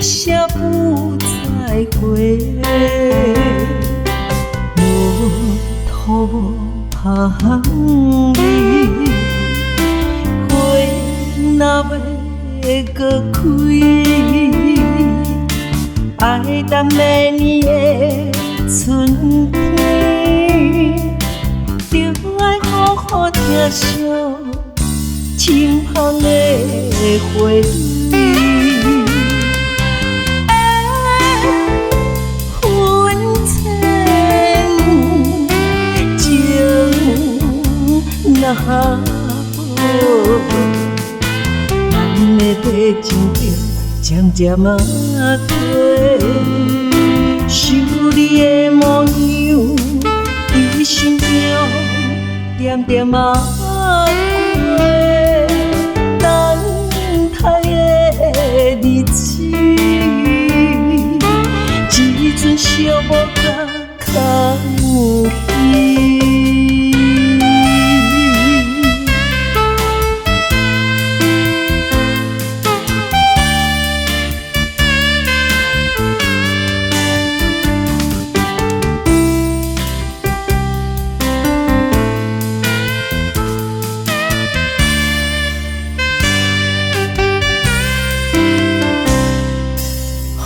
声不再回。无土无香味，花若欲阁开，爱等明年的春天，就爱好好疼惜清芳的花蕊。云层情若无，咱的情就渐渐仔过。想你的模样，伫心中点点仔过。等待的日子，这阵寂寞甲空虚。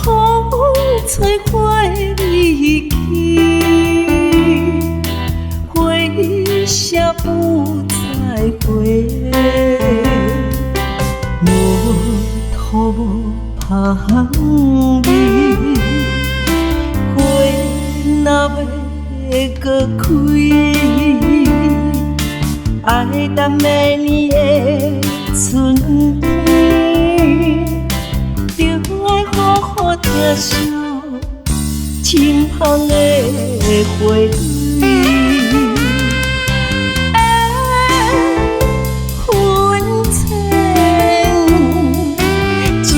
风吹花离去，花声不再回。无土无香味，花若欲阁开，爱等明年的春天，就爱好好疼惜清芳的花蕊。云层情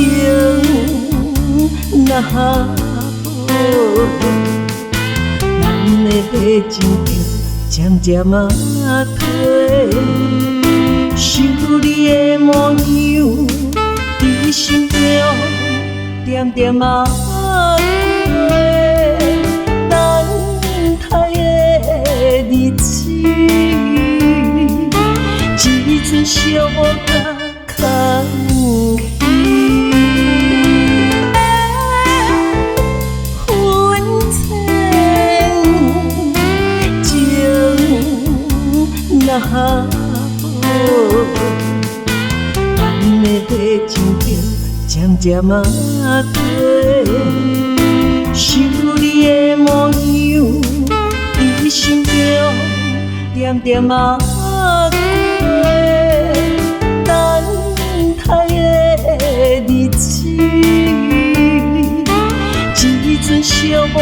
若无，咱的情就渐渐仔褪。想你的模样，伫心中点点仔过。等待的日子，这阵寂寞甲空虚。云层情若无，咱的情就渐渐仔过。想你的模样，伫心中点点仔过。等待的日子，这阵寂寞。